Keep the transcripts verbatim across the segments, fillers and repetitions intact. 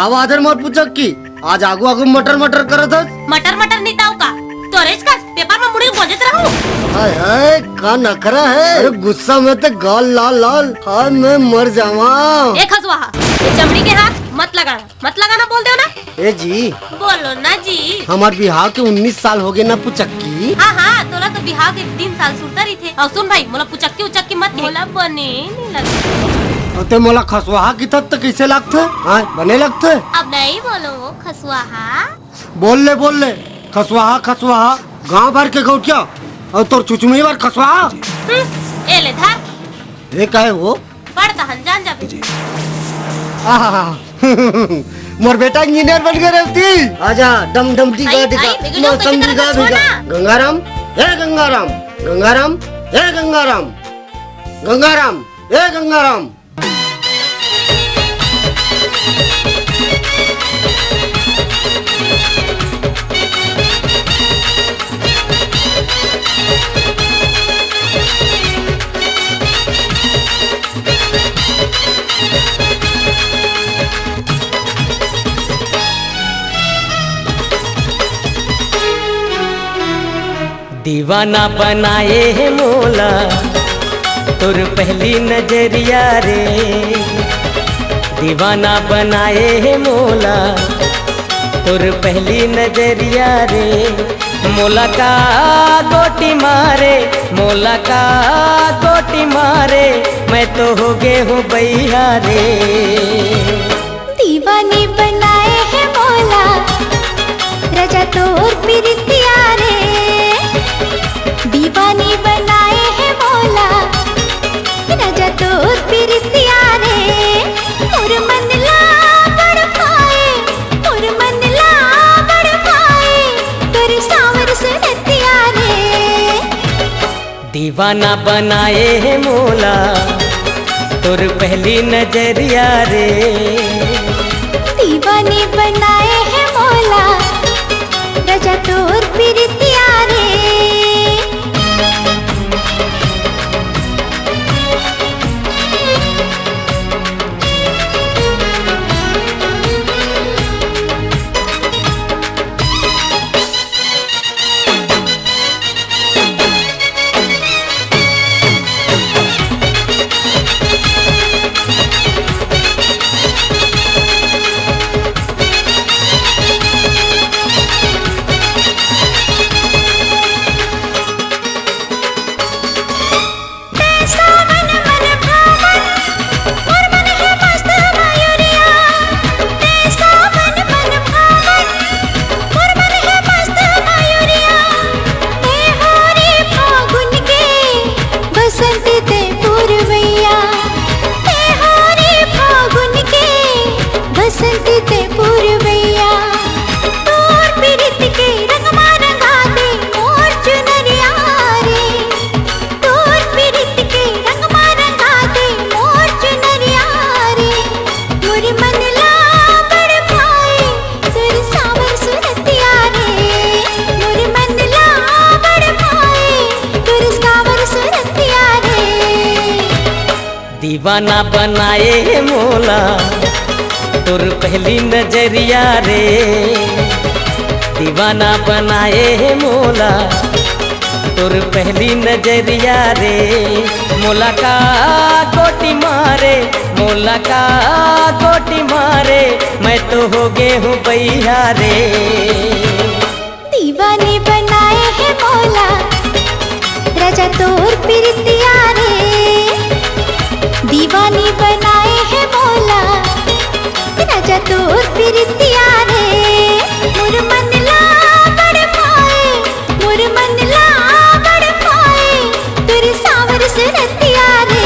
अब आदर मोर पुचक्की, आज आगू आगू मटर मटर करत हस। मटर मटर निताऊ का? तोरेच कस पेपर में मुड़ी गोंजत रहूं। हाय हाय, का नखरा है। अरे गुस्सा में तो गाल लाल लाल। हाय मैं मर जावा। ए खसुआहा, ये चमड़ी के हाथ मत लगाना, मत लगाना बोल देव ना। ए जी। बोलो ना जी। हमार बिहाव के उन्नीस साल हो गए ना पुचक्की। हाँ हाँ, तोला तो बिहाव के तीन साल सुरता रहिथे। अउ सुन भाई, मोला पुचक्की उचक्की मत कहे। मोला बने नहीं लगता। अउ ते मोला खसुआहा किथस त कइसे लगथे? हाँ, बने लगथे? अब नहीं बोलो खसुआहा। बोल ले, बोल ले। खसुआहा, खसुआहा। गांव भर के गौटिया अउ तोर चुचुमी भर खसुआहा। हम्म, ए ले धर। ये का हे वो? पढ़ तहन जान जाबे। आहा, मोर बेटा इंजीनियर बन गए रेवती। आजा, डम डम डिगा आई, डिगा, आई, बिगड़ो, मौसम बिगड़ो, बिगा बिगा। छोड़ना। गंगाराम, ए गंगाराम, गंगाराम, ए गंगाराम, गंगाराम, ए गंगाराम। दीवाना बनाए हे मोला तोर पहली नजरिया रे। दीवाना बनाए हे मोला तोर पहली नजरिया रे। मोला का गोटी मारे, मोला का गोटी मारे, मैं तो हो गे हूँ बइहा रे। दीवानी बनाए हे मोला राजा तोर पिरितिया रे। दीवानी बनाए हे मोला राजा तोर पिरितिया रे। मोर मन ला बड़ भाए, मोर मन ला बड़ भाए, तोर सांवर सुरतिया रे। दीवाना बनाए हे मोला तोर पहली नजरिया रे। दीवानी बनाए हे मोला राजा तोर पिरितिया रे। बसंत ते पुरवैया, ते हो रे फागुन के, बसंत ते पुरवैया। तोर पिरित के रंग मा रंगा दे मोर चुनरिया रे, तोर पिरित के रंग मा रंगा दे मोर चुनरिया रे। मोर मन ला बड़ भाए तोर सावर सुरतिया रे, मोर मन ला बड़ भाए तोर सावर सुरतिया रे। दीवाना बनाए मोला तोर पहली नजरिया रे, दीवाना बनाए मोला तोर पहली नजरिया रे। मोला का गोटी मारे, मोला का गोटी मारे, मैं तो हो गे हूँ बइहा रे। दीवानी बनाए हे मोला राजा तोर पिरितिया रे। दीवानी बनाए हे मोला राजा तोर पिरितिया रे। मोर मन ला बड़ भाए, मोर मन ला बड़ भाए तोर सावर सुरतिया रे।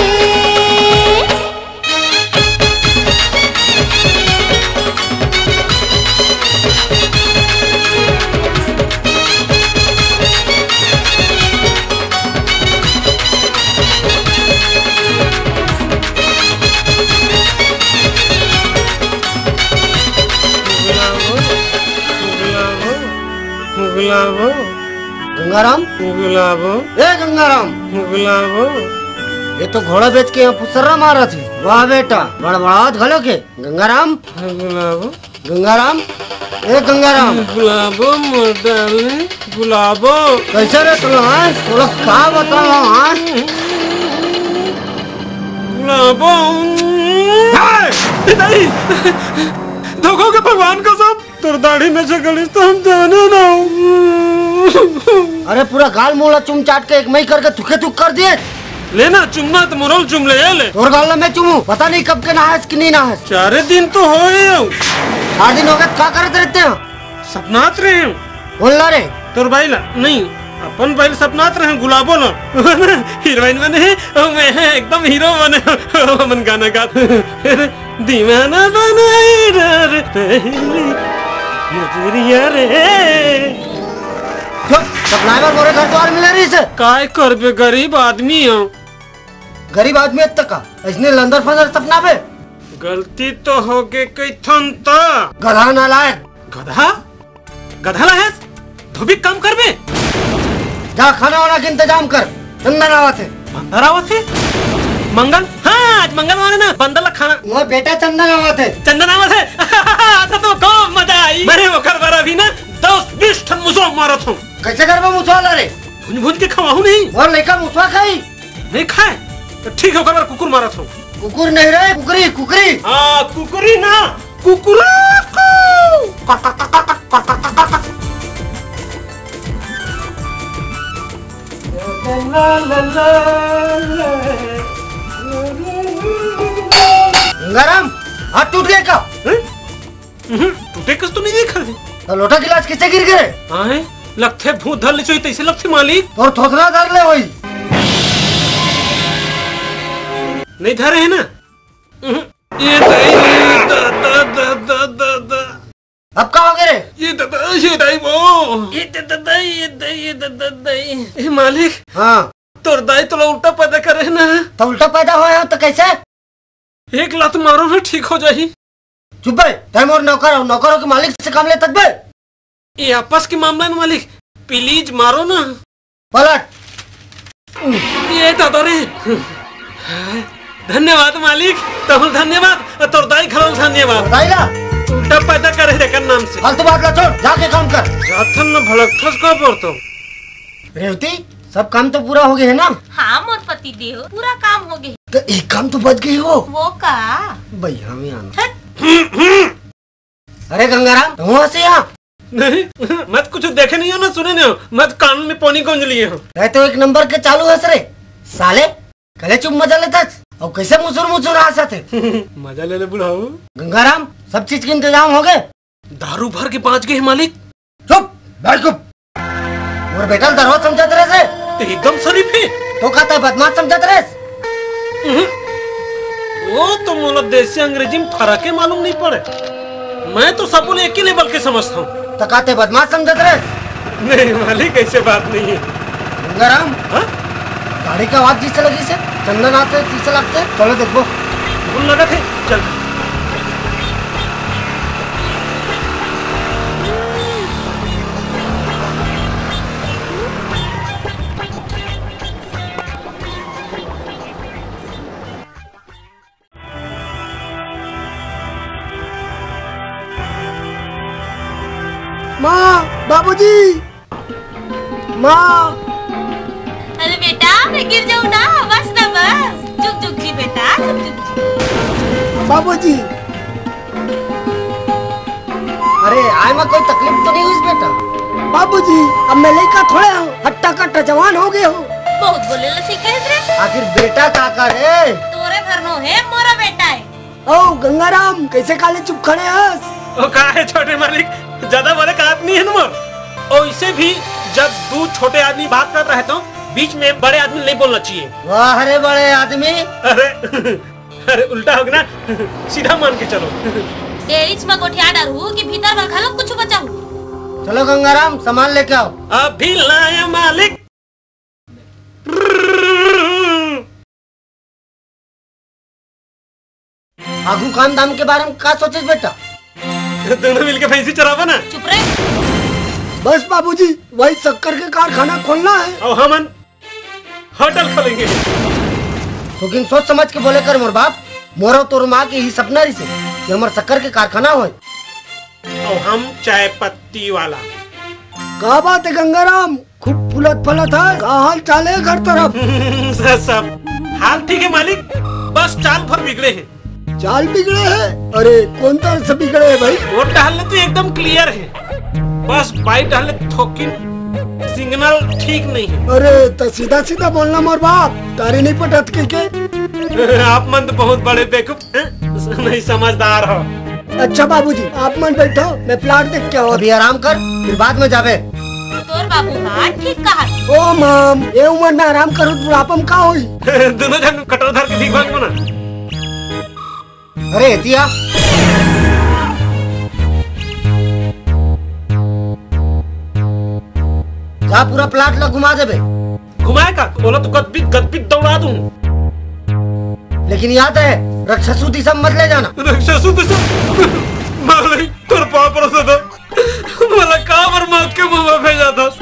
मुगला वो, मुगला वो, मुगला वो। गंगाराम। मुगला वो। ए गंगाराम। मुगला वो। ये तो घोड़ा बेच के यहाँ पुसर्रा मारत हे। वाह बेटा, बड़बड़ात घलो के। गंगाराम। मुगला वो। गंगाराम, ए गंगाराम। गुलाबो मोर डाले, गुलाबो। कैसे रे तोला, हाँ? तोला का बताओ, हाँ? गुलाबो। ए, नहीं। धोखो के भगवान कसम, तोर दाढ़ी में से गलिस तो हम जाने ना। अरे पूरा गाल मोला चुम चाट के एक मई करके थुके थुक कर दिए। लेना चुमना तो मोरल चुम ले, ये ले। तोर गाल ला मैं चुमू, पता नहीं कब के नहायस कि नहीं नहायस। चारे दिन तो होए हो। चार दिन हो गए, का करत रहते हो? सपनात रहे हो। बोल ला रे। तोर बाई ला नहीं, अपन बाई ला सपनात रहे हो, गुलाबो ला। हीरोइन बने है, और मैं है एकदम हीरो बने। हमन गाना गात। दीवाना बनाए रे पहली नजरिया रे। सपनाए बर मोरे घर द्वार मिले रहिस हे। काय करबे, गरीब आदमी हो। गरीब आदमी हस त का, अइसने लंदर फंदर सपनाबे? गलती तो होगे कहिथन त। गधा नालायक। गधा? गधा ला हेस? धोबी काम करबे? जा खाना वाना के इंतजाम कर, चंदन आवत हे। बंदर आवत हे? मंगल? हाँ, आज मंगलवार हे ना, बंदर ला खाना। मोर बेटा चंदन आवत हे। चंदन आवत हे? अच्छा तो खूब मजा आई। मैं ओकर बर अभी ना दस बीस ठन मुसवा मारत हूँ। कैसे करबे मुसवा ला रे? भुंज भुंज के खवाहूँ नहीं। मोर लइका मुसवा खाई। नहीं खाए? तो ठीक है, ओकर बर कुकुर मारत हूँ। कुकुर नहीं रे, कुकरी, कुकरी। हाँ, कुकरी ना, कुकुरा। गंगाराम, हाथ टूट गया का? हम्म, टूटे कस तो नहीं देखा थे। तो लोटा गिलास किसे गिर गए? हाँ है, लगथे भूत धर ले चाहिए, तैसे लगथे मालिक। और थोथना धर ले वही। नहीं धरे है ना? हम्म, ये दई, the, the, the, the, the, the. अब का हो गए रे? ये द, द, ये दई वो। ये द, द, दई, ये दई, ये द, द, दई। ए मालिक। हाँ। तोर दाई तोला उल्टा पैदा करे है ना? तो उल्टा पैदा होए हो तो कैसे? एक लात मारो ना, ठीक हो जाही। चुप बे, तैं मोर नौकर हो, नौकर हो के मालिक से काम ले तक बे। ये आपस के मामला में मालिक, please मारो ना। पलट। ये दादा रे। धन्यवाद मालिक, तहु धन्यवाद, और तोर दाई घलो धन्यवाद। दाई ला। उल्टा पैदा करे है तेकर नाम से। फालतू बात ला छोड़, जाके काम कर। जाथन न भड़कथस का परतो। रेवती, सब काम तो पूरा हो गए है ना? हाँ मोर पति देव, पूरा काम हो गए। तो एक काम तो बच गई हो। वो का? भैया में आना। हट। अरे गंगाराम, तहु हंसे यहाँ? नहीं, मैं तो कुछ देखे नहीं हो ना सुने नहीं हो, मैं तो कान में पानी गूंज लिए हूँ। तैं तो एक नंबर के चालू हस रे साले, कले चुप मजा लेथस, और कैसे मुसुर मुसुर हंसत हे। मजा ले ले बुढ़ाऊ। गंगाराम, सब चीज के इंतजाम हो गए? दारू भर के बांच गए हे मालिक। चुप, बैठ चुप। मोर बेटा ल दरोगा समझत रहे से? ते एकदम शरीफ हे। तो का तैं बदमाश समझत रहे? उहुं। वो तो मोला देसी अंग्रेजी में फर्क हे मालूम नहीं पड़े। मैं तो सबो ल एक ही लेवल के समझता हूँ। तो का तैं बदमाश समझत रहे? नहीं मालिक, ऐसे बात नहीं है। गंगाराम, हाँ? गाड़ी का आवाज जिसे लगी से, चंदन आते, जिसे लगते, चलो देखो। भूल लगा थे, चल। माँ, बाबूजी, माँ। अरे बेटा, मैं गिर जाऊँ ना, बस ना बस। झुक झुक जी बेटा, झुक झुक जी। बाबूजी। अरे, आय में कोई तकलीफ तो नहीं हुई बेटा? बाबूजी, अब मैं लइका थोड़े हूँ, हट्टा कट्टा जवान हो गए हूँ। बहुत बोले ला सीखे रे। आखिर बेटा का करे? तोरे भर नो है, मोरा बेटा है। ओ गंगाराम, कैसे काले चुप खड़े हस? ओ का है छोटे मालिक, ज्यादा बोले का आदमी है ना। ओ इसे भी जब दो छोटे आदमी बात कर रहे तो बीच में बड़े आदमी नहीं बोलना चाहिए। वाह रे बड़े आदमी। अरे, अरे उल्टा हो गया ना, सीधा मान के चलो। डेरीच में गोठिया डरहू कि भीतर बर घलो कुछ बचाहू? चलो गंगाराम, सामान लेके आओ। अभी लाया मालिक। आगू काम धाम के बारे में का सोचेस बेटा? दोनों मिलके भैंसी चरावा ना। चुप रहे। बस बाबूजी, वही शक्कर के कारखाना खोलना है। और हमन होटल खोलेंगे। लेकिन सोच समझ के बोले कर मोर बाप, मोरो तोर माँ के ही सपना रही से कि हमार शक्कर के कारखाना होए। अउ हम चाय पत्ती वाला। का बात हे गंगाराम, खूब फुलत फलत हे, का हाल चाल हे घर तरफ? सब, सब हाल ठीक हे मालिक, बस चाल भर बिगड़े हे। चाल बिगड़े हे? अरे कोन तरह से बिगड़े हे भाई? वो टहल ले तो एकदम clear हे, बस बाई टहल ले थोकिन signal ठीक नहीं हे। अरे त सीधा सीधा बोलना मोर बाप, तारी नहीं पटत के, के? आप मन तो बहुत बड़े बेवकूफ, नहीं समझदार हो। अच्छा बाबूजी, आप मन बैठो, मैं plot देख के आओ। अभी आराम कर, फिर बाद में जाबे। तोर बाबू हा ठीक कहा। ओ माम, ये उम्र में आराम करो, बुढ़ापा में का होई? दोनों जन कटोरा धर के भीख मांग ना। अरे एतिया, जा पूरा plot ला घुमा देबे। घुमाए का? ओला तो गदबिद गदबिद दौड़ा दूं। लेकिन याद रहे, रक्षसु दिशा मत ले जाना। रक्षसु दिशा? मालिक, तोर पाँव परसत हंव, मोला काबर मौत के मुंह में भेजत हस?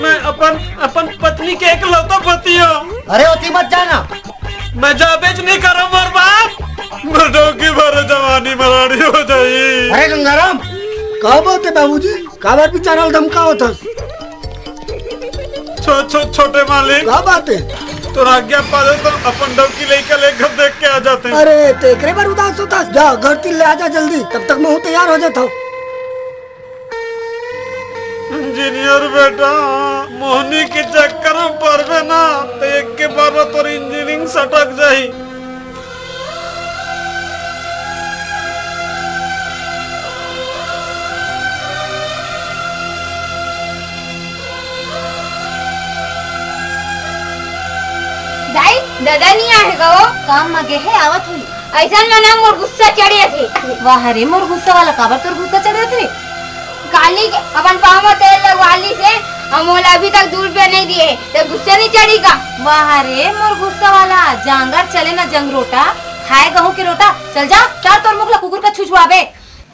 मैं अपन, अपन पत्नी के एकलौता पति हंव। अरे ओती मत जाना। मैं जाबेच नहीं करंव मोर बाप। मोर डौकी भरे जवानी मराड़ी हो जाही। अरे गंगाराम, का बात हे बाबूजी? काबर बिचारा ल धमकावत हस? छो-, छो-, छोटे मालिक। का बात हे? तोर आज्ञा पाले तो अपन डौकी लइका ले घर देख के आ जाते। अरे, त एकरे बर उदास होत हस? जा, घर तीर ले आ जा जल्दी, तब तक महूं तैयार हो जात हंव। Engineer बेटा, मोहनी के चक्कर में परबे ना, त एक के बार में तोर engineering सटक जाही। दाई, दादा नहीं आए हे का वो? काम में गे हे, आवत होही। अइसन में ना मोर गुस्सा चढ़ जाथे। वाह रे मोर गुस्सा वाला, काबर तोर गुस्सा चढ़ जाथे? काली के अपन पाँव में तेल लगवा लिस हे, अउ मोला अभी तक दू रुपया नहीं दिए हे, त गुस्सा नहीं चढ़ी का? वाह रे मोर गुस्सा वाला, जांगर चले ना जंगरोटा, खाए गहूं के रोटा। चल जा, चार तोर मुख ला कुकुर का छुछुआबे।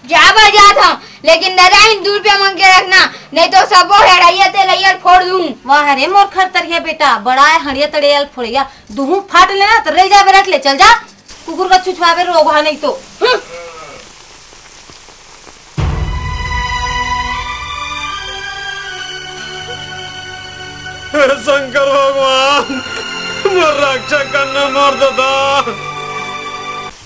जाबे जात हंव, लेकिन दादा इन दू रुपया मांग के रखना, नहीं तो सबो हेड़इया तेड़इया फोड़ दूं। वाह रे मोर खरतरिया बेटा, बड़ा हे हड़िया तेड़इया फोड़इया, दुहूं फाट लेना त रह जाबे रट ले, चल जा, कुकुर का छुछुआबे रोगहा नहीं तो। हम्म। हे शंकर भगवान, मोर रक्षा करना मोर दादा।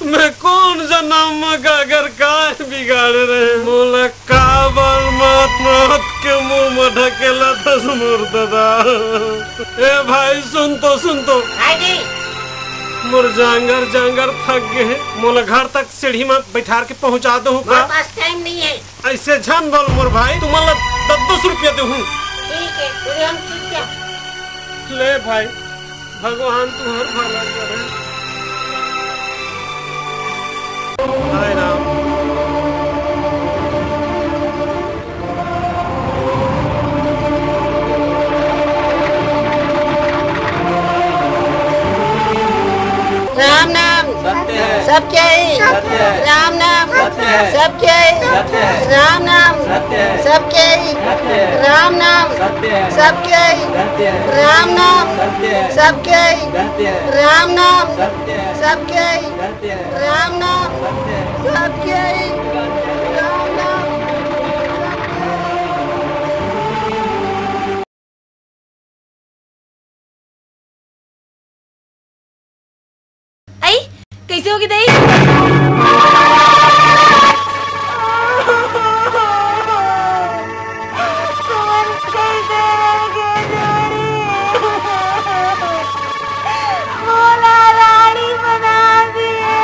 मैं कोन जनम में काकर काय बिगाड़े रहेंव? मोला काबर मौत, मौत के मुंह में ढकेलत हस मोर दादा। ए भाई, सुन तो, सुन तो। हाँ जी। मोर जांगर, जांगर थक गे हे। मोला घर तक सीढ़ी में बैठार के पहुंचा दहू का? मोर पास time नहीं है। ऐसे झन बोल मोर भाई, तुमन ला दस दस रुपया देहूं। ठीक है, तुरंत चुप जा। ले भाई, भगवान तुम्हार भला करे। हाय राम। राम नाम सत्य है। सबके ही। सत्य है। राम नाम सत्य है। सबके ही। सत्य है। राम नाम सत्य है। सबके ही। सत्य है। राम नाम सत्य है। सबके ही। सत्य है। राम नाम सत्य है। सबके ही। सत्य है। राम नाम सत्य है। सबके ही। सत्य है। राम नाम सत्य है। सबके ही। राम नाम आई, कैसे होगे दाई? मोला रानी बना दिए।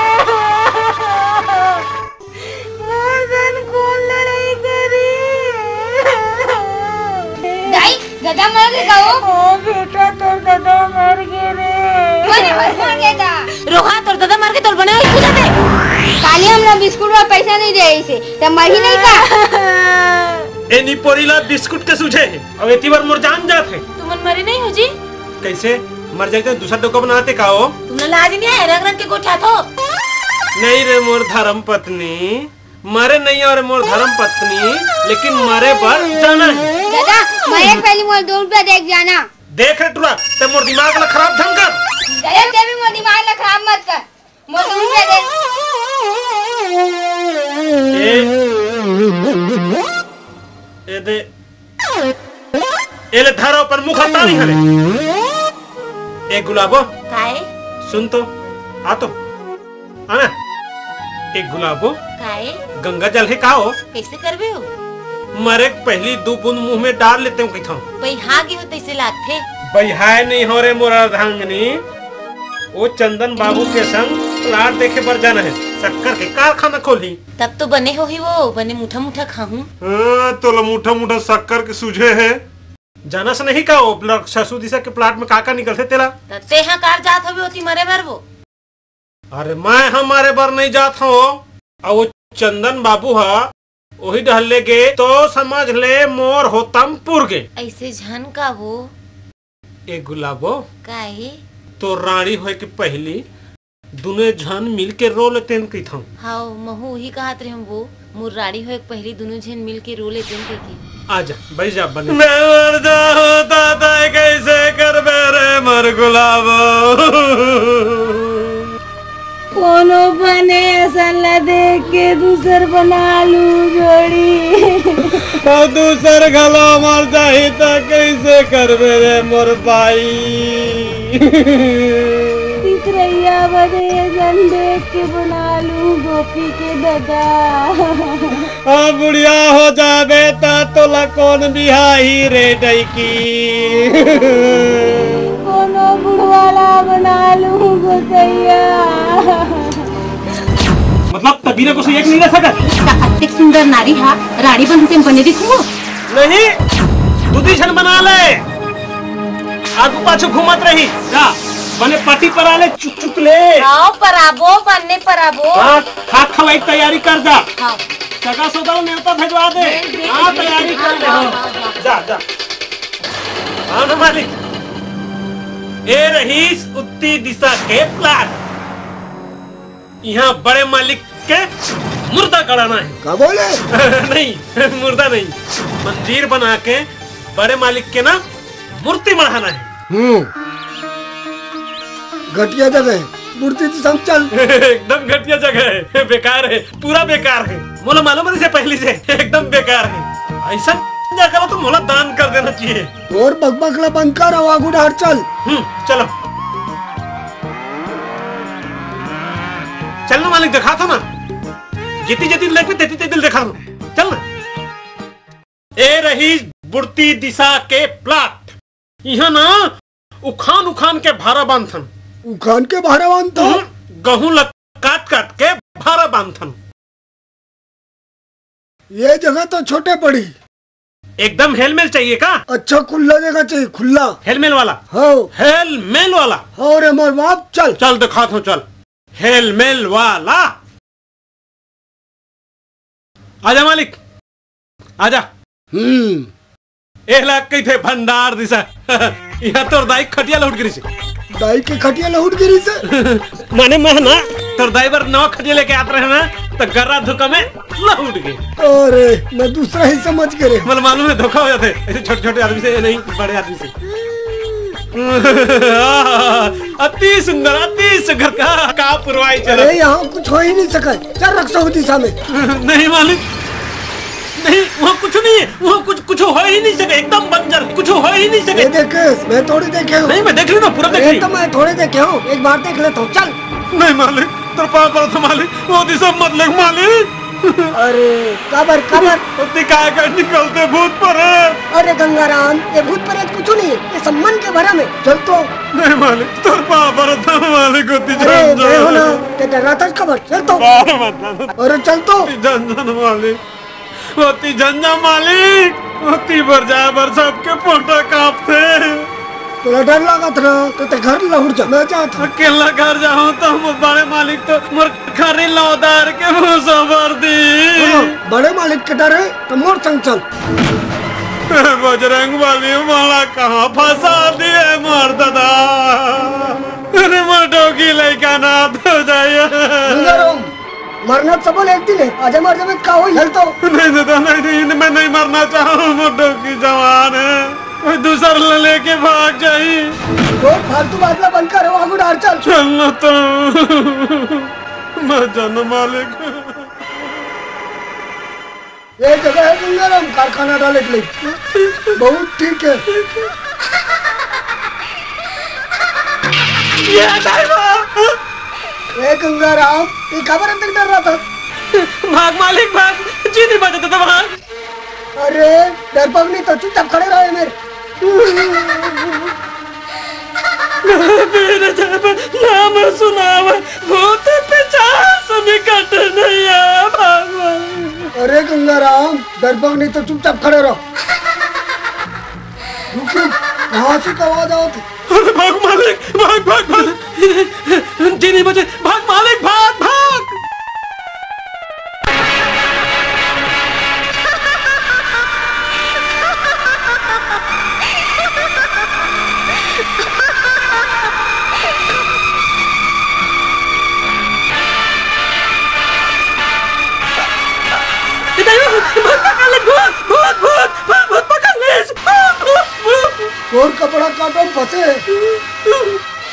मोर सन कोन लड़ाई करी? दाई, ददा मर गे का वो? ओ बेटा, तोर ददा मर गे रे। कोन हे, बस मर गे ता। रोहा, तोर ददा मर गे, तोर बने होई पूजा दे। काली हमला बिस्कुट बर पैसा नहीं दे इसे, त मरही नहीं का? ए निपोरी ला बिस्कुट के सूझे हे, अउ एती बर मोर जान जात हे। तुमन मरे नहीं हो जी? कैसे? मर जाए तो दूसरा डोका बनाते का हो? तुमला लाज नहीं आए, रंग रंग के गोठा थो। नहीं रे मोर धर्म पत्नी, मरे नहीं हो रे मोर धर्म पत्नी, लेकिन मरे बर जाना है। दादा, मरे पहले मोर दो रुपया देख जाना। देख रे टुरा, ते मोर दिमाग ला खराब झन कर। दादा, ते भी मोर दिमाग ला खराब मत कर। ए, ए दे, ए ले धर अपन मुख तानी हले। ए गुलाबो, काय? सुन तो, आ तो, आ ना। ए गुलाबो, काय? गंगा जल हे का हो? कैसे करबे हो? मरे के पहली दू बूंद मुंह में डाल लेते हो कहिथंव। बइहा गे हो तैसे लागथे। बइहाय नहीं हो रे मोर अर्धांगिनी, ओ चंदन बाबू के संग प्लाट देखे बर जाना हे। शक्कर के कारखाना खोलही। तब तो बने होही वो, बने मुठा मुठा खाहूं। हाँ, तोला मुठा मुठा शक्कर के सूझे हे। जानस नहीं का, ओ राक्षसू दिशा के प्लाट में का का निकलथे तेला? त तेहा कार जात हवे ओती मरे बर वो। अरे मैं हा मरे बर नहीं जात हंव, अउ वो चंदन बाबू हा ओही डहर ले गे तो समझ ले मोर होतम पुर गे। ऐसे झन का वो। ए गुलाबो, काहे? तो रानी होए के पहली दुनो झन मिल के रो लेतेन कहिथंव। हाव, महू उही कहत रहेंव वो, मोर राड़ी होए के पहिली दुनो झन मिल के रो लेतेन कहिके। आजा, बइठ जा बने। मैं मर जाहूं, दादा, कैसे करबे रे मोर गुलाबो? कोनो बने असन ला देख के दूसर बना लूं जोड़ी। अउ दूसर घलो मर जाही त कैसे करबे रे मोर बाई? तीसरइया बने असन देख के बना लूं गोपी के ददा। अब बुढ़िया हो जाबे त तोला कोन बिहाही रे डैकी? कोनो बुढ़वा ला बना लूं गोसैया। मतलब तबीरा को से एक नहीं रह सकत? का अतेक सुंदर नारी हा रानी बनते बने दिखूं? नहीं, दू दी झन बना ले। आगू पाछू घूमत रही। जा, बने पटी परा ले, चुक चुक ले। हाव, पराबो, बन्ने पराबो। हाँ, खात खवाई तैयारी कर जा। हाँ। सगा सोदर नेवता भेजवा दे। भेज दे, हाँ, भेज दे। तैयारी कर ले, हाँ, हाँ। हाँ, हाँ, हाँ। जा, जा। हाँ ना मालिक। ए रहीस उत्ती दिशा के प्लाट। इहाँ बड़े मालिक के मुर्दा गड़ाना हे। का बोले? नहीं, मुर्दा नहीं, मंदिर बना के बड़े मालिक के ना मूर्ति मढ़ाना हे। हम्म, घटिया जगह हे, मूर्ति तो समझल। एकदम घटिया जगह हे, बेकार हे, पूरा बेकार हे। मोला मालूम रहिसे पहली से, एकदम बेकार हे। अइसन जगह ला तो मोला दान कर देना चाहिए। तोर बकबक ला बंद कर, अउ आगू डहर चल। हम्म, चलो। चल ना मालिक, देखाथंव ना। जेती जेती लगबे, तेती तेती देखाथंव। चल ना। ए रहीस बुड़ती दिशा के प्लाट। इहाँ ना उखान उखान के भारा बांधथन। उखान के भारा बांधथन? हम्म, गहूं ला काट काट के भारा बांधथन। ये जगह तो छोटे पड़ी। एकदम हेलमेल चाहिए का? अच्छा, खुल्ला जगह चाहिए, खुल्ला। हेलमेल वाला? हाँ। हेलमेल वाला? हाँ रे मोर बाप, चल। चल देखाथंव, चल। हेलमेल वाला। आजा मालिक, आजा। हम्म। एला कहिथे भंडार दिसा। इहाँ तोर दाई खटिया लहुट गिरिसे। दाई के खटिया लहुट गिरिसे? माने मैं ना, तोर दाई बर नवा खटिया लेके आत रहेंव ना, त गर्रा धुका में लहुट गे। अरे, मैं दूसरा ही समझ गे रहेंव। मतलब मालूम हे, धोखा हो जाथे ऐसे छोटे-छोटे आदमी से, नहीं बड़े आदमी से। अति सुंदर, अति सुंदर। का, का पुरवाई चला? अरे, यहाँ कुछ हो ही नहीं सका। चल, रख सौ दिशा में। नहीं मालिक, नहीं, वहाँ कुछ नहीं है, वहाँ कुछ, कुछ हो ही नहीं सके, एकदम बंजर, कुछ हो ही नहीं सके। ये देख, मैं थोड़ी देखे हूँ। नहीं, मैं देख रही हूँ ना, पूरा देख रही हूँ। तो मैं थोड़ी देखे हूँ, एक बार देख लेता हूँ, चल। नहीं मालिक, तोर पाँव परथंव मालिक, वो दिशा मत लेग मालिक। अरे, काबर, काबर? ओती काय का निकलते भूत प्रेत। अरे गंगाराम, ये भूत प्रेत कुछ नहीं है, ये सब मन के भरम है। चल तो। नहीं मालिक, तोर पाँव परथंव मालिक, ओती अरे, झन मैं हूँ ना, झन। ते डर्राथस काबर, चल तो। बाहर मत जाना। अरे चल तो। झन झन मालिक, ओती झन झन मालिक, ओती बर जाए बर सबके पोटा कांपथे। तोला डर लागत रहा, तो ते घर लहुट जा, मैं जात हूँ। अकेला घर जाहूँ तो हम बड़े मालिक तो मोर खरी लौदार के भूसा भर दी। हाँ, बड़े मालिक के डर है, तो मोर संग चल। बजरंग बली, मोला कहाँ फंसा दिए मोर दादा। अरे मोर डौकी लइका नाथ हो जाइए। गंगाराम, मरना सबो ले एक दिन है, आजे मर जाबे का होई? चल तो। नहीं दादा, नहीं, नहीं, मैं नहीं मरना चाहूँ, मोर डौकी जवान है। दूसर ला लेके भाग जाही। वो फालतू बात ला बंद कर, आगू डार चल। चल ना तो। मैं जानो मालिक। ये जगह है गंगाराम कारखाना डाले के लिए। बहुत ठीक है। ये ड्राइवर। ए गंगाराम, ये काबर अंदर डर रहा था? भाग मालिक, भाग, जी नहीं बचता था, भाग। अरे, डरपोक नहीं तो चुपचाप खड़े रहो मेरे। मेरे जब नाम सुनाव, भूत पिशाच निकट नहीं आवा। अरे गंगाराम, डरपोक नहीं तो चुपचाप खड़े रहो। रुक, रुक, कहाँ से आवाज आवत हे? अरे भाग मालिक, भाग, भाग, भाग। जी नहीं बचे, भाग मालिक, भाग, भाग। भूत पकड़ ले, भूत, भूत, भूत, भूत पकड़ ले। तोर कपड़ा काटो फंसे।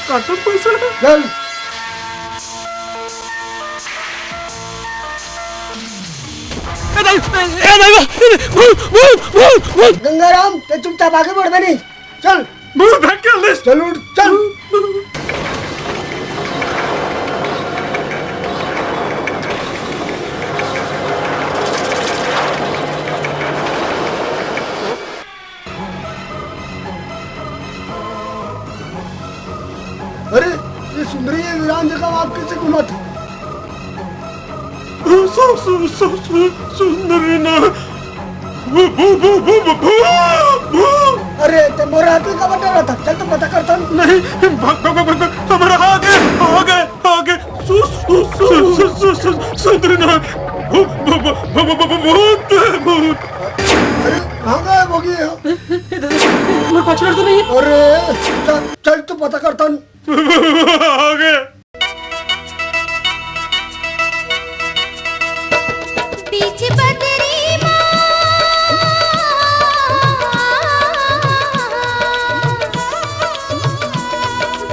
काटो फंसे। चल। ए दाई, ए, ए दाई, भूत, भूत, भूत, भूत। गंगाराम, ते चुपचाप आगे बढ़ बे नहीं। चल। भूत धक्के ले। चल उठ, चल। अरे, ये सुंदरी ये वीरान जगह आप कैसे घुमाते? सु-, सु-, सु-, सु-, सुंदरी ना। भू-, भू-, भू-, भू-, भू-, भू-, भू-। अरे, ते मोर हाथ में का बटा रहा था? चल तो पता करता हूँ। नहीं, भाग, भाग, भाग, भाग, भाग। हमारा आगे, आगे, आगे। सु-, सु-, सु-, सु-, सु-, सु-, सुंदरी ना। भू-, भू-, भू-, भू-, भू-, भू-, भूत, भूत। अरे, कहाँ गायब हो गए हो? मैं पाछड़ तो नहीं। अरे, चल, चल तो पता करता हूँ। आगे। बीच बदरी मा,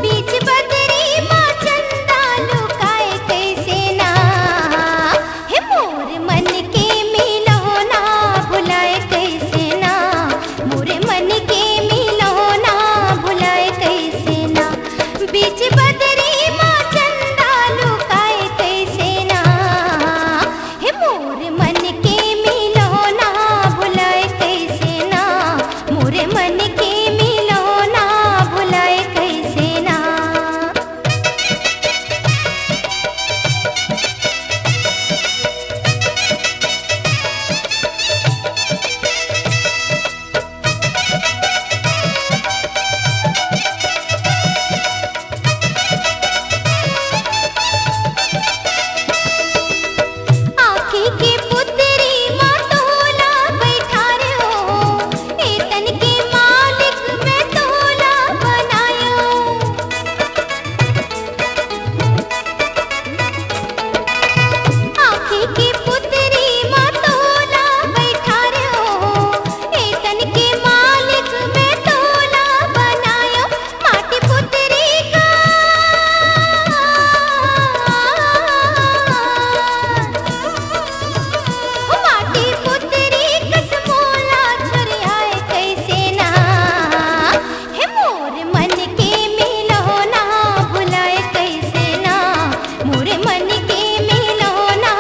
बीच बदरी मा चंदा लुकाए कैसे ना, हे मोर मन के मिलो ना भुलाए कैसे ना, मोर मन के मिलो ना भुलाए कैसे ना, बीच बदरी मा चंदा लुकाए कैसे ना, हे मोर मन के मिलो ना भुलाए कैसे ना, मोर मन के मिलो ना भुलाए कैसे ना। आँखी के पुतरी मा तोला बैठारे हो, ए तन के मालिक मैं तोला बनायो। आँखी के पुतरी मा तोला बैठारे हो, ए तन के मालिक मैं तोला बनायो। माटी पुतरी का, ओ माटी पुतरी कस मोला छुरियाए कैसे ना, हे मोर मन के मिलो ना भुलाए कैसे ना, मोर मन के मिलो ना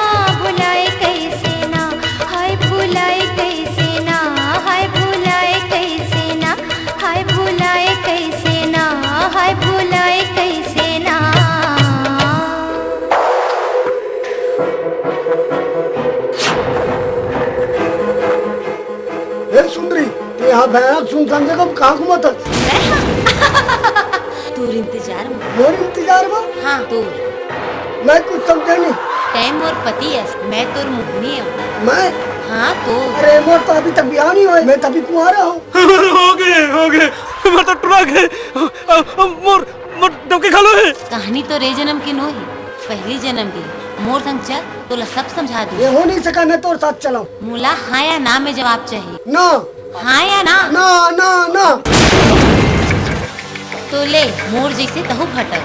भुलाए कैसे ना, हाय भुलाए कैसे ना, हाय भुलाए कैसे ना, हाय भुलाए कैसे ना, हाय भुलाए कैसे ना। ए सुंदरी, तू यहाँ भयानक सुनसान जगह में कहाँ घूमत हस? तोर इंतजार में। मोर इंतजार में? हाँ, तोर। मैं कुछ समझे नहीं। तैं मोर पति अस, मैं तोर मोहनी हूँ। मैं? हाँ, तो। अरे, मोर तो अभी तक ब्याह नहीं होय, मैं तो अभी कुंवारा हूँ। हो गए, हो गए, मैं तो टुरा गए। अ, अ, मोर, मोर डौकी घलो हे। कहानी तो रे जन्म के नो हे, पहली जन्म के। मोर संग चल, तोला सब समझा दूँ। ये हो नहीं सका, मैं तोर साथ चलाऊँ। मोला हाँ या ना में जवाब चाहिए। ना। हाँ या ना? ना, ना, ना। तो ले, मोर जैसे तहू भटक।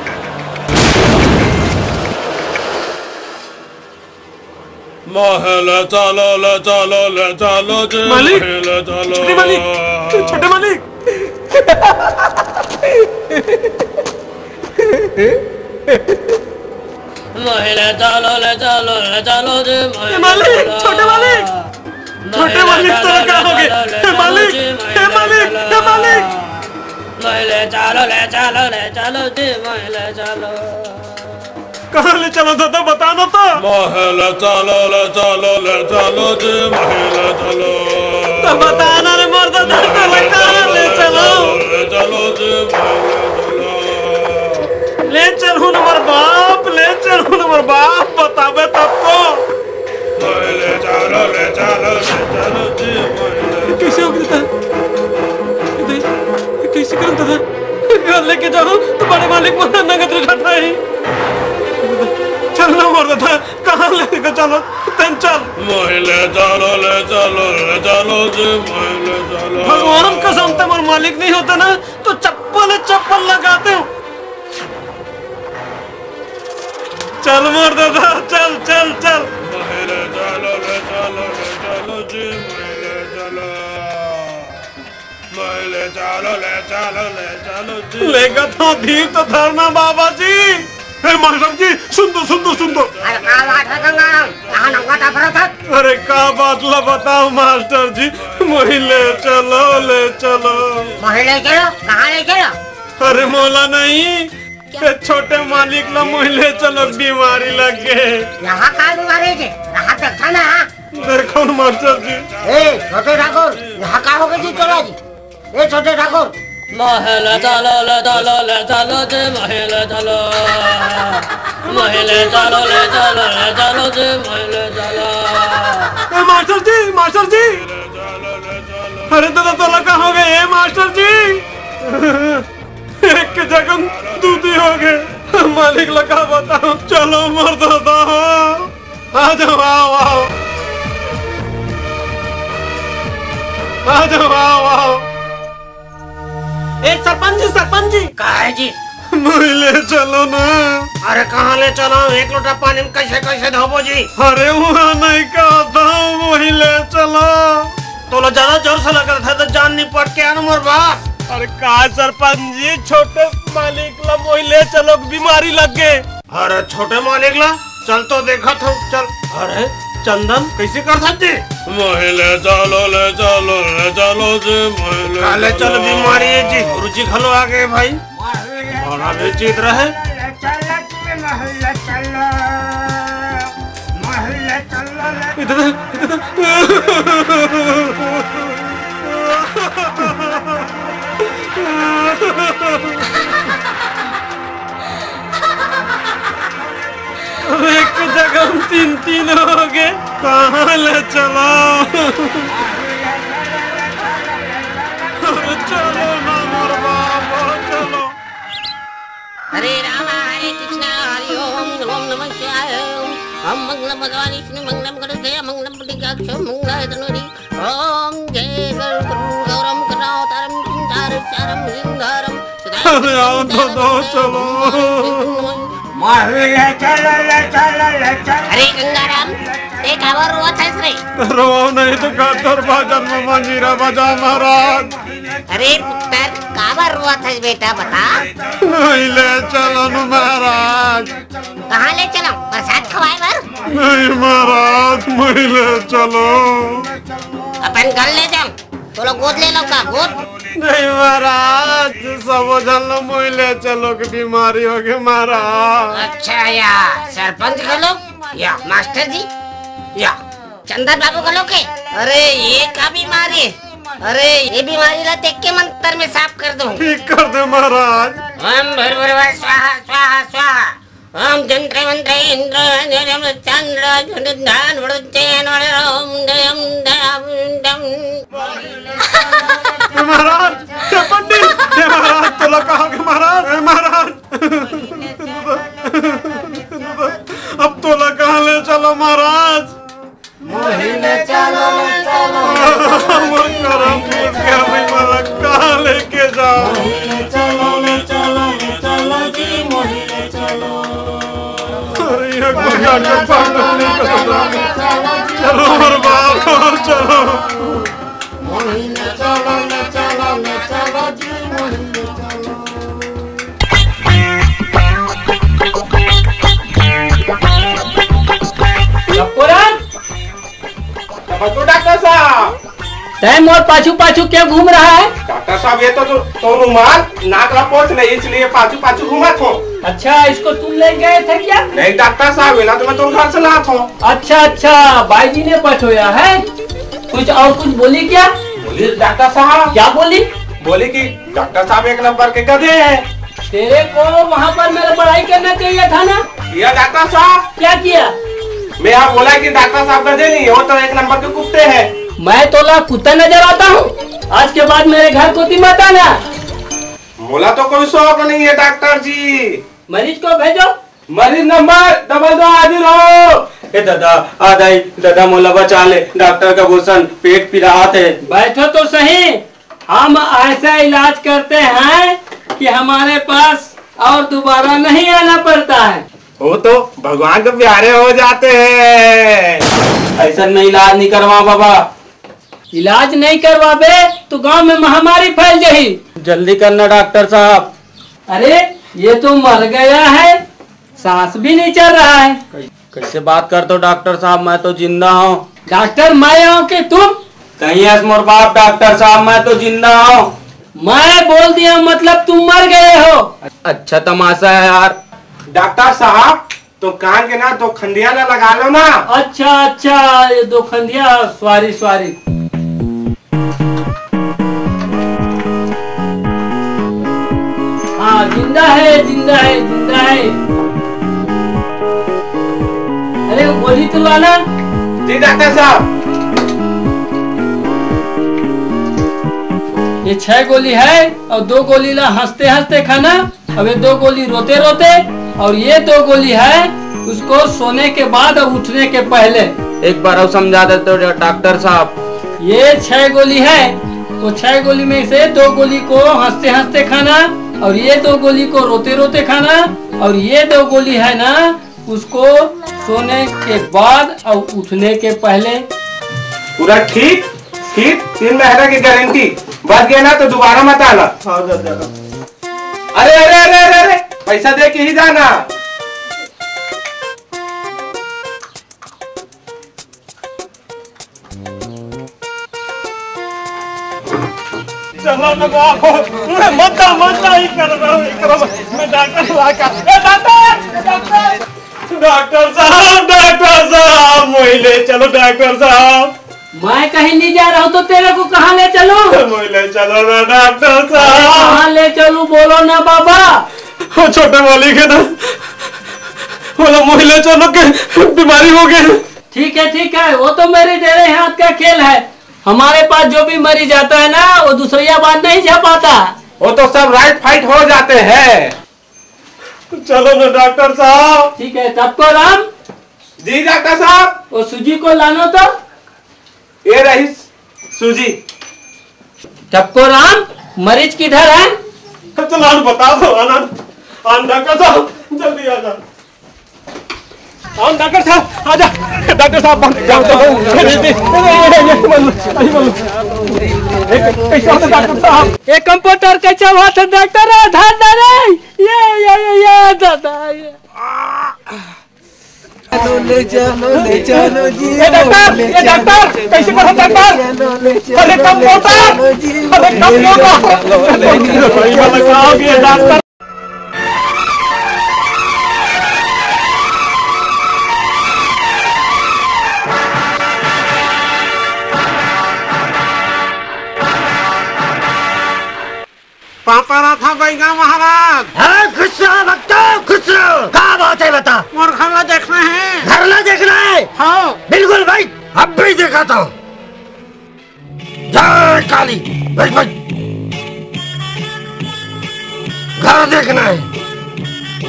मोहे ले चलो, ले चलो, ले चलो जी, मालिक, मोहे ले चलो। छोटे मालिक, छोटे मालिक। मोहे ले चलो, ले चलो, ले चलो जी, मोहे ए ले मालिक, चलो। छोटे मालिक, छोटे मालिक, तोला का होगे? हे मालिक, हे मालिक, हे मालिक। मोहे ले चलो, ले चलो, ले चलो जी, मोहे ले चलो। कहाँ ले चलो दादा, बता ना तो। मोहे ले चलो, ले चलो, ले चलो जी, मोहे ले चलो। तो बता ना रे मोर दादा, तोला कहाँ ले चलो? ले चलो जी, मोहे ले चलो। ले चलहूँ ना मोर बाप, ले चलहूँ ना मोर बाप, बताबे तब तो। ले चलो, ले चलो, ले चलो जी, ले कैसे हो गया था? ये कैसे करन दादा? घर लेके जाओ, तुम्हारे मालिक मोर नंगत रे ठाठाही। चल ना मोर दादा, कहाँ लेके चलो, तेन चल। मोहे ले चलो, ले चलो, ले चलो जी, मोहे ले चलो। भगवान कसम, ते मोर मालिक नहीं होता ना, तो चप्पल, चप्पल लगाते हो। चल मोर दादा, चल, चल, चल। मोहे ले चलो, ले चलो, ले चलो जी, मोहे ले चलो। मोहे ले चलो, ले चलो, ले चलो जी। लेगा तो धीर तो धरना बाबा जी। हे मास्टर जी, सुन तो, सुन तो, सुन तो। अरे का बात है गंगाराम? कहाँ नंगा टापरा था? अरे का बात ला बताओ मास्टर जी, मोहे ले चलो, ले चलो। मोहे ले चलो? कहाँ ले चलो? अरे मोला नहीं, ये छोटे मालिक ला मोहे ले चलो, बीमारी लग गे। यहाँ का बीमारी है? यहाँ देखा ना। देखो न मास्टर जी। ए, छोटे ठाकुर, यहाँ का होगे जी तोला जी? ए, छोटे ठाकुर। मोहे ले चलो, ले चलो, ले चलो जी, मोहे ले चलो। मोहे ले चलो, ले चलो, ले चलो जी, मोहे ले चलो। ए, मास्टर जी, मास्टर जी। अरे दादा, तोला का होगे, ए, मास्टर जी? एक के जगह दू दी होगे। मालिक ला का बताओ, चलो मोर दादा। आ जाओ, आओ, आओ। आ जाओ, आओ, आओ। ए, सरपंच जी, सरपंच जी। का है जी? मोहे ले चलो ना। अरे, कहाँ ले चलो? एक लोटा पानी में कैसे, कैसे धोबो जी? अरे, वहाँ नहीं कहता हूँ, मोहे ले चलो। तोला ज्यादा जोर से लगत है तो जान निपट के आना मोर बाप। अरे का सरपंच जी, छोटे मालिक ला मोहे ले चलो, बीमारी लग गे। अरे छोटे मालिक ला, चल तो देखत हूँ, चल। अरे चंदन, कैसे करथस जी? मोहे ले चलो, ले चलो, ले चलो जी, मोहे ले का ले चलो, चलो। बीमारी है जी, गुरुजी घलो आ गए भाई। बड़ा बेचित रहे। इधर, इधर। अब एक जगह हम तीन तीन होगे। कहाँ ले चलो? चलो ना मोर बाबा, चलो। हरे राम हरे कृष्णा हरि ओम ओम नमः शिवाय। ओम मंगलम भगवान विष्णु मंगलम गणेश मंगलम पुंडरीकाक्ष मंगलाय तनोरी। ओम जय गुरु गुरु गौरम करुणावतारम चिंतारसारम सिंहारम। अरे आओ तो दो, चलो। अरे गंगाराम, ते काबर रोवत हस रे? रोवो नहीं तो का तोर भजन में मंजीरा बजा महाराज। अरे पुत्र, काबर रोवत हस बेटा, बता। मोहे ले चलो न महाराज। कहाँ ले चलो? प्रसाद खवाए बर? नहीं महाराज, मोहे ले चलो। अपन घर ले जाओ। तोला गोद ले लो का, गोद? नहीं महाराज, सबो झन ला मोहे ले चलो के बीमारी होगे महाराज। अच्छा, या सरपंच घलो, या मास्टर जी, या चंदन बाबू घलो के। अरे ये का बीमारी? अरे ये बीमारी ला देख के मंत्र में साफ कर दो। ठीक कर दे महाराज। ओम भूर्भुवः स्वाहा स्वाहा स्वाहा। ओम जंत्र मंत्र इंद्र चंद्र ध्यान वरुचेन ओम दयम दयम दम। हे महाराज, हे पंडित, हे महाराज, तोला का होगे महाराज, हे महाराज। अब तोला कहाँ ले चलो महाराज? मोहे ले चलो, ले चलो। मोर करम। चलो मोर बाप, चलो। चप्पू राम। नमस्ते डॉक्टर साहब। तै मोर पाछू पाछू क्यों घूम रहा है? डॉक्टर साहब, ये तो, तो, तो रुमाल नाक ला पोंछ ले, इसलिए पाछू पाछू घूमत हो। अच्छा, इसको तुम ले गए थे क्या? नहीं डॉक्टर साहब, ये ना तो मैं तुम घर से लात हो। अच्छा अच्छा, भाई जी ने पठोया है। कुछ और कुछ बोली क्या? बोली डॉक्टर साहब। क्या बोली? बोली कि डॉक्टर साहब एक नंबर के गधे हैं। तेरे को वहाँ पर मेरा बड़ाई करना चाहिए था ना। किया डॉक्टर साहब। क्या किया? मैं यहाँ बोला कि डॉक्टर साहब गधे नहीं है, वो तो एक नंबर के कुत्ते हैं। मैं तोला कुत्ता नजर आता हूँ? आज के बाद मेरे घर कोती मत आना। मोला तो कोई शौक नहीं है डॉक्टर जी। मरीज को भेजो। मरीज नंबर डबल दो हाजिर हो। ए दादा, आ दाई, दादा मोला बचा ले, डॉक्टर का भूषण पेट पिरात है। बैठो तो सही, हम ऐसा इलाज करते हैं कि हमारे पास और दोबारा नहीं आना पड़ता है। वो तो भगवान के प्यारे हो जाते हैं। ऐसा नहीं, इलाज नहीं करवा बाबा। इलाज नहीं करवाबे तो गांव में महामारी फैल जाही। जल्दी करना डॉक्टर साहब। अरे, ये तो मर गया है, सांस भी नहीं चल रहा है। कै-, कैसे बात करते हो डॉक्टर साहब, मैं तो जिंदा हूँ। डॉक्टर मैं हूँ कि तुम? कहीं ऐस मोर बाप डॉक्टर साहब, मैं तो जिंदा हूँ। मैं बोल दिया मतलब तुम मर गए हो। अच्छा तमाशा है यार। डॉक्टर साहब, तो कान के ना दो खंडिया ला लगा लो ना। अच्छा अच्छा, ये दो खंडिया, सॉरी सॉरी। हाँ, जिंदा है, जिंदा है, जिंदा है। अरे, वो गोली तो लाना। जी डॉक्टर साहब। ये छह गोली है और दो गोली ला हंसते हंसते खाना। अब ये दो गोली रोते रोते, और ये दो गोली है उसको सोने के बाद और उठने के पहले। एक बार और समझा देते हो डॉक्टर साहब। ये छह गोली है, वो छह गोली में से दो गोली को हंसते हंसते खाना, और ये दो गोली को रोते रोते खाना, और ये दो गोली है ना, उसको सोने के बाद और उठने के पहले। पूरा ठीक ठीक, तीन महीना की गारंटी। बच गया ना तो दोबारा मत आना। हाँ दादा। अरे अरे अरे अरे अरे, पैसा दे के ही जाना। चलो ना बाबू, मत आ, मत आ, ये करो, ये करो, मैं डॉक्टर ला का, ए डॉक्टर, ए डॉक्टर, डॉक्टर साहब, डॉक्टर साहब, मोही ले चलो डॉक्टर साहब। मैं कहीं नहीं जा रहा हूँ तो तेरे को कहाँ ले चलूँ? मोही ले चलो ना डॉक्टर साहब। कहाँ ले चलूँ बोलो ना बाबा। वो छोटे वाली के ना, बोला मोही ले चलो के बीमारी हो गई। ठीक है ठीक है, वो तो मेरे डेरे हाथ का खेल है। हमारे पास जो भी मरीज आता है ना, वो दूसरिया बात नहीं झपाता। वो तो सब राइट फाइट हो जाते हैं। चलो ना डॉक्टर साहब। ठीक है, सबको राम। जी डॉक्टर साहब। वो सूजी को लानो तो। ये रही सूजी। सबको राम, मरीज किधर है? चलो आन बता दो, आन, आन, आन डॉक्टर साहब, जल्दी आ जाओ। आन डॉक्टर साहब, आ जा। डॉक्टर साहब, बाहर जाओ, जाओ। अरे, अरे, अरे, अरे, मल्लू, अरे, मल्लू। ए, कैसे हो डॉक्टर साहब? ए, कंपाउंडर, कैसे हुआ था डॉक्टर? आ, धर, धर, ए। ये, ये, ये, ये, दादा, ये। ले चलो, ले चलो जी, ए डॉक्टर, ले ए डॉक्टर, चलो, कैसे करो डॉक्टर? ले चलो, अरे कम ले बोलता, चलो जी, अरे कम ले बोलता। चलो, ले चलो। भाई वाला काम ये डॉक्टर। पापा रहा था बैगा महाराज। हाँ, खुश रहो भक्तो, खुश रहो। का बात है बता? मोर घर ला देखना है। घर ला देखना है? हाँ। बिल्कुल भाई, अब भी दिखाता हूँ। जय काली। भाई, भाई। घर देखना है।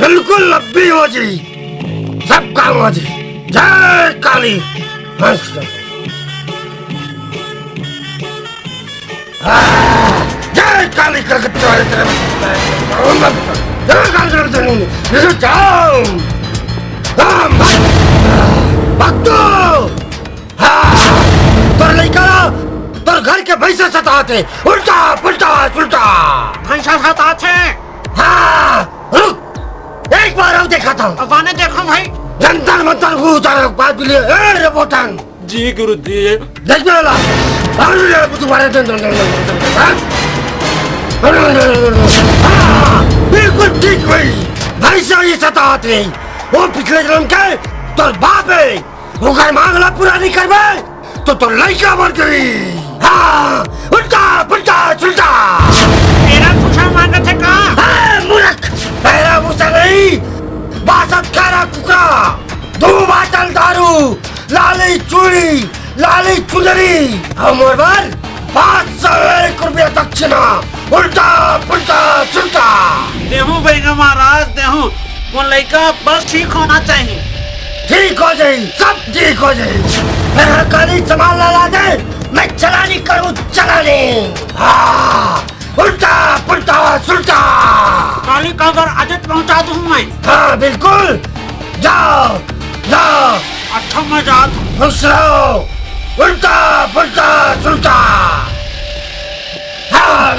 बिल्कुल अब भी हो जी। सब काम हो जी। जय काली। हंस। जय काली कलकत्ता वाले तेरे। जय काली कलकत्ता वाले। जाओ। हाँ, भाग। भाग तो। हाँ, तोर लइका ला तोर घर के भैंसा सताथे। उल्टा पुल्टा सुल्टा। भैंसा सताथे? हाँ, रुक, एक बार अउ देखाथंव। अब आने देखो भाई। जंतर मंतर को उतार बात भी लिए। ए रे बोतन। जी गुरुजी। देख मेरा ला। अरे, तुम्हारे हाँ, बिल्कुल ठीक भाई। भैंसा ही सताथे। वो पिछले जन्म के तोर बाप हे। ओकर मांग ला पूरा नहीं करबे तो तोर लइका मर जाही। हाँ, उल्टा पुल्टा सुल्टा। तेरा पूछा मांगथे का? ए, मूर्ख, पैरा भूसा नहीं, बासठ खारा कुकरा, दो बाटल दारू, लाली चूड़ी, लाली चुनरी, अउ मोर बर पाँच सौ एक रुपया दक्षिणा। उल्टा पुल्टा सुल्टा। देहूं भैया महाराज, देहूं। वो लइका बस ठीक होना चाहिए। ठीक हो जाही, सब ठीक हो जाही। मैं हर काली सामान ला, ला दे, मैं चलानी करूं, चलानी। हाँ, उल्टा पुल्टा सुल्टा। काली का घर आदत पहुंचा दूं मैं। हाँ, बिल्कुल। जाओ, जाओ। अच्छा, मैं जात हूँ। खुश रहो। उल्टा पुल्टा सुल्टा। हाँ।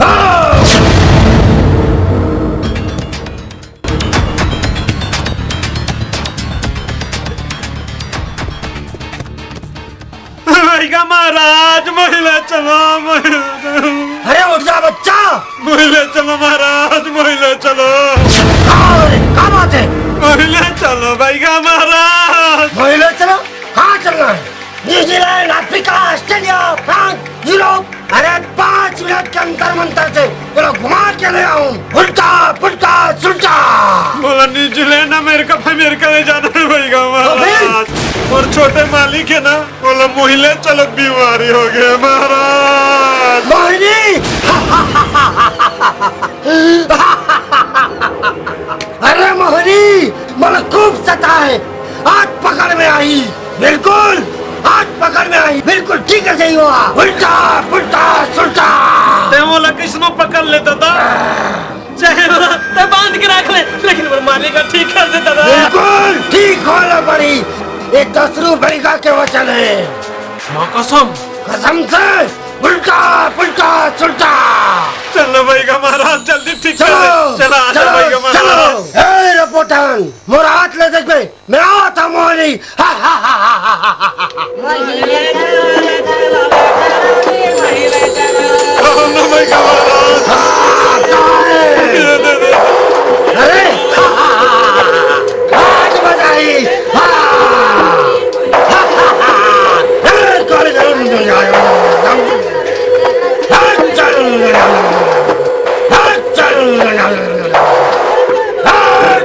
हाँ। भैया महाराज, मोहि ले चलो, मोहि ले चलो। अरे उठ जा बच्चा। मोहि ले चलो महाराज, मोहि ले चलो। का हो रे, का बात है? मोहि ले चलो भैया महाराज। मोहि ले चलो? कहाँ चलना है? New Zealand, Africa, Australia, France, Europe. अरे पाँच मिनट के अंतर मंतर से चलो घुमा के ले आऊं। उल्टा पुल्टा सुल्टा। बोला न्यूजीलैंड, अमेरिका, अमेरिका ले जाना है भैया महाराज। और छोटे मालिक है ना, बोला मोहि ले चलो, बीमारी हो गई महाराज। मोहिनी। अरे मोहिनी, मन खूब सताए, आज पकड़ में आई। बिल्कुल, आज पकड़ में आई। बिल्कुल ठीक है, सही हुआ। उल्टा पुल्टा सुल्टा। ते मोला किसनो पकड़ लेता था। चाहे वो ते बांध के रख ले, लेकिन वो मालिक का ठीक कर देता था। बिल्कुल ठीक होना पड़ी। ये दस रुपए का के वचन है। माँ कसम। कसम से। उल्टा पुल्टा सुल्टा। चलो भैया महाराज, जल्दी ठीक कर दे। चलो, चला, आजा चलो, भैया महाराज। चलो। ए रे पोटन, मोर हाथ ले देख बे, मेरा हाथ है मोहनी। चलो ना भैया महाराज। हाँ, कहाँ है? अरे, आज मजा आई। हाँ।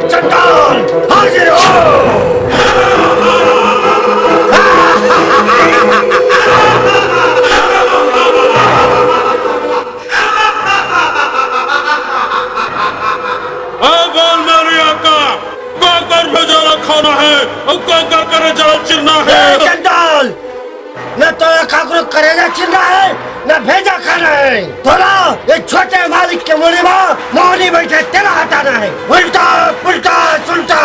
चंडाल, हाजिर हो। ए बोल मारिया का, काकर भेजाला खाना है और काकर करे जाला चिरना है। ए चंडाल, न तो काकरो करेजा चिरना है, न भेजा खाना है। तोला ये छोटे मालिक के मुड़ी में मोहनी बैठे तेला हटाना है। उल्टा पुल्टा सुल्टा।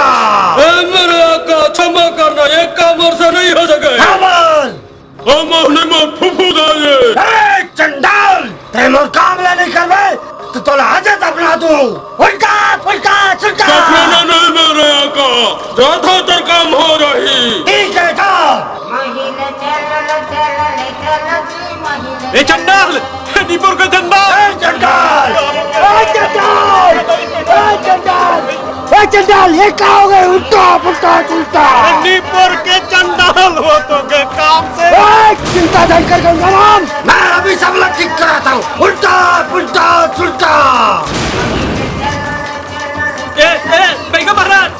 ए मेरे आका, क्षमा करना, ये काम मोर से नहीं हो सके। हाँ बोल। ओ मोहनी मोर फुफू दाई। ए चंडाल, ते मोर काम ला नहीं करबे, तो तोला आजे दफना दूं। उल्टा पुल्टा सुल्टा। दफना नहीं मेरे आका, जा तो तोर काम हो रही। ठीक है, जा। ए चंडाल, ए नीपुर के चंडाल। ए चंडाल, ए चंडाल, ए चंडाल, ए चंडाल, ये का हो गए? उल्टा पुल्टा सुल्टा। ए नीपुर के चंडाल हो तो के काम से। ए चिंता नहीं कर गंगाराम, मैं अभी सब लोग ठीक कराता हूँ। उल्टा पुल्टा सुल्टा। ए, ए, बैगा महाराज।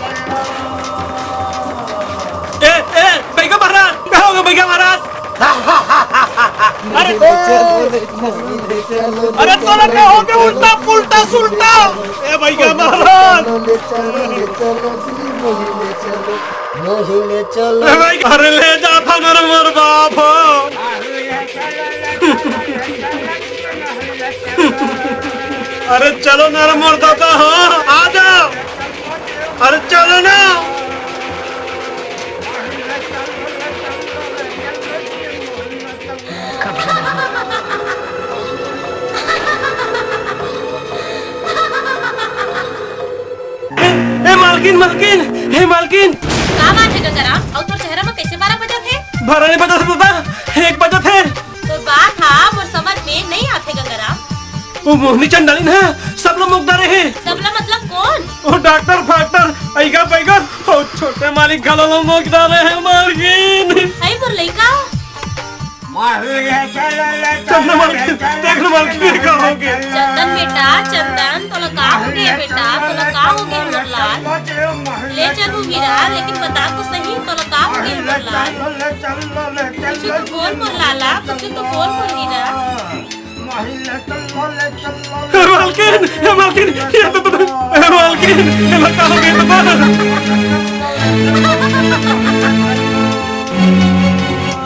ए, ए, बैगा महाराज। क्या हो गया बैगा महाराज? अरे, अरे, तोला का हो गया उल्टा पुल्टा सुल्टा? ए बैगा महाराज। ए भाई, अरे ले जा था मेरा मोर बाप हो। अरे चलो मेरा मोर दादा हो, आ जाओ। मालकिन, मालकिन, हे मालकिन। का बात हे गंगाराम? अउ तोर चेहरा म कइसे बारह बजत हे? बारह नइ बजत हे दादा, एक बजत हे। तोर बात हा मोर समझ में नइ आथे गंगाराम। वो मोहनी चंडालिन हे, सबला मोख डारे हे। सबला मतलब कोन? वो डॉक्टर फाक्टर, अइगर बैगर, वो छोटे मालिक घलो ला मोख डारे हे मालकिन। अई मोर लइका। चंदन मालकिन, देख लो मालकिन, ये का हो गया? चंदन बेटा, चंदन, तोला का हो गया बेटा? तोला का हो गया मोर लाल? ले चलू हीरा, लेकिन बता तो सही, तोला का हो गया मोर लाल? कुछ तो बोल मोर लाला, कुछ तो बोल मोर हीरा। हे मालकिन, हे मालकिन, ये तो, तो, हे मालकिन, ये ला का हो गया तो?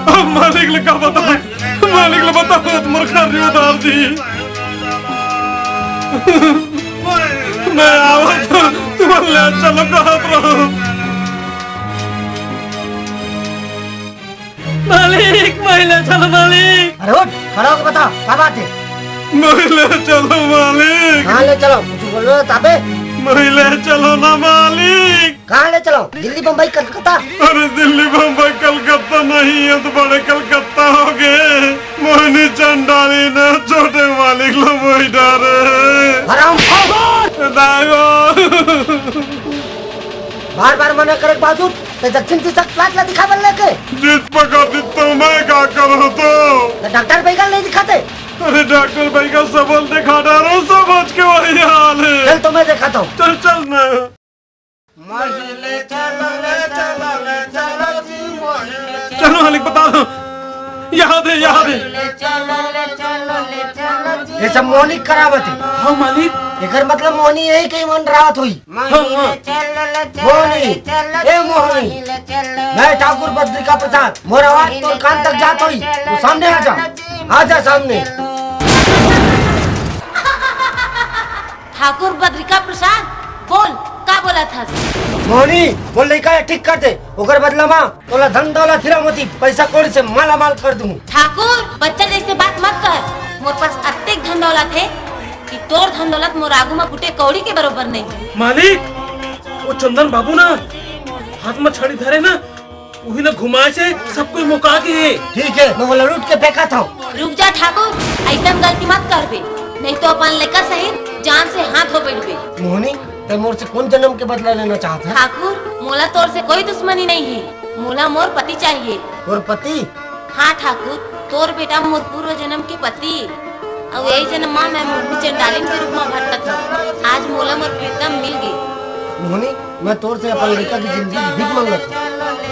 अब मालिक ला का बताओं? मालिक ला बताओ, मोर घर नहीं उतार दी। मैं आवत हूँ, तुमन ले चलो, कहत रहूँ। मालिक, मैं ले चलो, मालिक। अरे उठ, खड़ा होके बता, का बात हे? मैं ले चलो, मालिक। कहाँ ले चलो? कुछ बोलो ना, ताबे। मैं ले चलो ना, मालिक। कहाँ ले चलो? दिल्ली, बम्बई, कलकत्ता? अरे दिल्ली, बम्बई, कलकत्ता नहीं, ये तो बड़े कलकत्ता हो गए। मोहनी चंडाली ने छोटे मालिक ला मोही डारे। हराम खोर! दाई बा। बार बार मना करे के बावजूद ते दक्षिण दिशा के प्लाट ला दिखावन लेके। जित पकड़ दी तो मैं का करूँ तो? तो डॉक्टर बैगल नहीं दिखाते? अरे डॉक्टर बैगल सबल दिखा डारो, सब आज के वही हाल है। चल तो मैं दिखाता हूँ। चल, चल ना। चलो मालिक, बता दो। यहाँ दे, यहाँ दे। ये सब मोहनी करावत है। हाँ मालिक। एकर मतलब मोहनी यही कहीं मन रावत हुई। हाँ, हाँ। मोहनी, ए मोहनी, मैं ठाकुर बद्रिका प्रसाद, मोर आवाज तोर कान तक जात होई, तो सामने आ जा, आ जा सामने। ठाकुर बद्रिका प्रसाद, बोल, का बोलत हस? मोहनी, मोर लइका ला ठीक कर दे, ओकर बदला मा तोला धन दौलत हीरा मोती पैसा कौड़ी से माला माल कर दूँ। ठाकुर, बच्चा जैसे बात मत कर। मोर पास अतेक धन दौलत हे कि तोर धन दौलत मोर आगू म फूटे कौड़ी के बरोबर नहीं। मालिक, वो चंदन बाबू ना हाथ म छड़ी धरे ना, उही ला घुमाए से सब कोई मोका के हे। ठीक है, मैं वो ललूट के फेंका था। रुक जा ठाकुर, ऐसन गलती मत करबे, नहीं तो अपन लइका सहित जान से हाथ धो बैठबे। मोहनी, तै मोर से कौन जन्म के बदला लेना चाहत है? ठाकुर, मोला तोर से कोई दुश्मनी नहीं है, मोला मोर पति चाहिए। तोर पति? हाँ ठाकुर, तोर बेटा मोर पूर्व जन्म के पति, अउ यही जन्म मा मैं मोहनी चंडालिन के रूप मा भटकत हूँ। आज मोला मोर प्रीतम मिल गई। मोहनी, मैं तोर से अपन लइका की जिंदगी की भीख मांगत हूँ।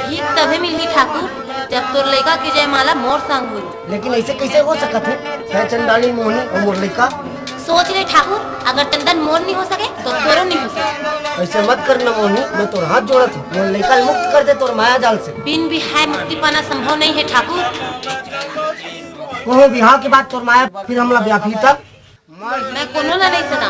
भीख तभे मिलही ठाकुर, जब तोर लइका के जयमाला मोर संग होही। लेकिन ऐसे कैसे हो सकत है? तै चंडालिन मोहनी अउ मोर लइका। सोच ले ठाकुर, अगर चंदन मोर नहीं हो सके तो तोरो नहीं हो सके। ऐसे मत करना मोहनी, मैं तोर हाथ जोड़त हूँ, मोर लइका ल मुक्त कर दे तोर माया जाल से। बिन बिहाय मुक्ति पाना संभव नहीं है ठाकुर। कहो बिहाव के बाद तोर माया फिर हमला व्यापी तब। मैं कोनो ला नहीं सुना,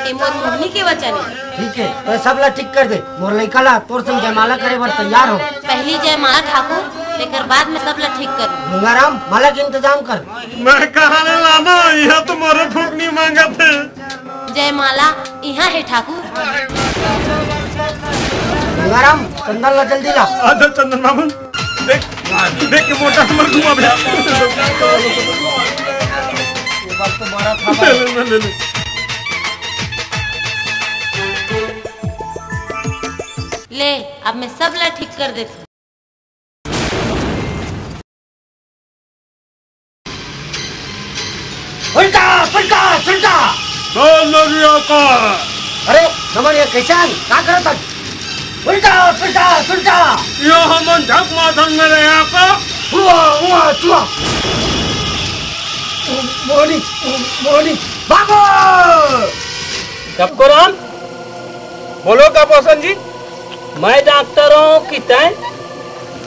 ये मोर मोहनी के वचन है। ठीक है, तो सब ला ठीक कर दे, मोर लइका ला तोर संग जयमाला करे बर तैयार हो। पहली जयमाला ठाकुर, तेकर बाद में सब ला ठीक कर। गंगाराम, माला के इंतजाम कर। मैं कहाँ ले लाना? यह तो मोरे फूकनी मांगत है। जयमाला यहाँ है ठाकुर। गंगाराम, चंदन ला जल्दी ला। आजा चंदन मामन, देख, देख के मोटा हमर घुमा बे। ये बात तो बड़ा था। ले, ले, ले, ले। ले, अब मैं सब ला ठीक कर देती हूँ। उल्टा, पुल्टा, सुल्टा। बोल नरिया का। अरे, नमन ये कैसे आन? का करत हन? उल्टा, पुल्टा, सुल्टा। यो हमन झक माथन में रहे आपका। हुआ, हुआ, चुआ। मोहनी, मोहनी, भागो। सबको राम। बोलो गपोसन जी। मैं डॉक्टर हूँ कि तैं?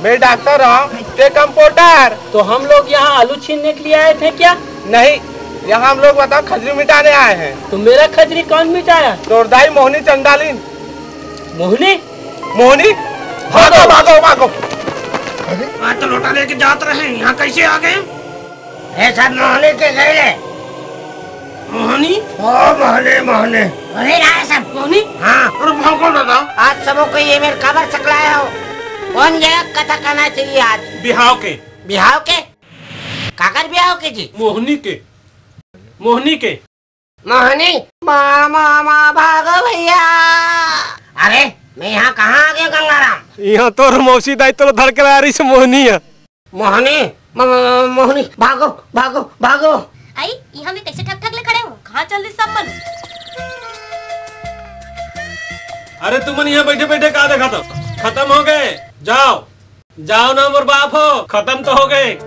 मैं डॉक्टर हूँ, तैं कंपाउंडर। तो हम लोग यहाँ आलू छीलने के लिए आए थे क्या? नहीं, यहाँ हम लोग बताओ खजरी मिटाने आए हैं। तो मेरा खजरी कौन मिटाया? तोर दाई मोहनी चंडालिन। मोहनी? मोहनी? भागो, भागो, भागो। अरे, आज तो लोटा लेके जात रहे, यहाँ कैसे आ गए? ये सब मोहनी के गए रे। मोहनी? ओ मोहनी, मोहनी। अरे राय साहब। मोहनी? हाँ। अरे भागो दादा। आज सबो कोई ये मेर काबर सकलाए हो? कौन जगह कथा कहना चाहिए आज? बिहाव के। बिहाव के? काकर बिहाव के जी? मोहनी के। मोहनी के। मोहनी, मा, मा, मा, भागो भैया। अरे, मैं यहाँ कहाँ आ गया गंगाराम? यहाँ तो मौसी दाई तो धड़ के ला रही से मोहनी है। मोहनी, म-, म-, मोहनी, भागो, भागो, भागो। आई, यहाँ में कैसे ठक ठक ले खड़े हो? कहाँ चल रही सब मन? अरे तुमन यहाँ बैठे बैठे का देखा था? खत्म हो गए, जाओ। जाओ ना मोर बाप हो, खत्म तो हो गए।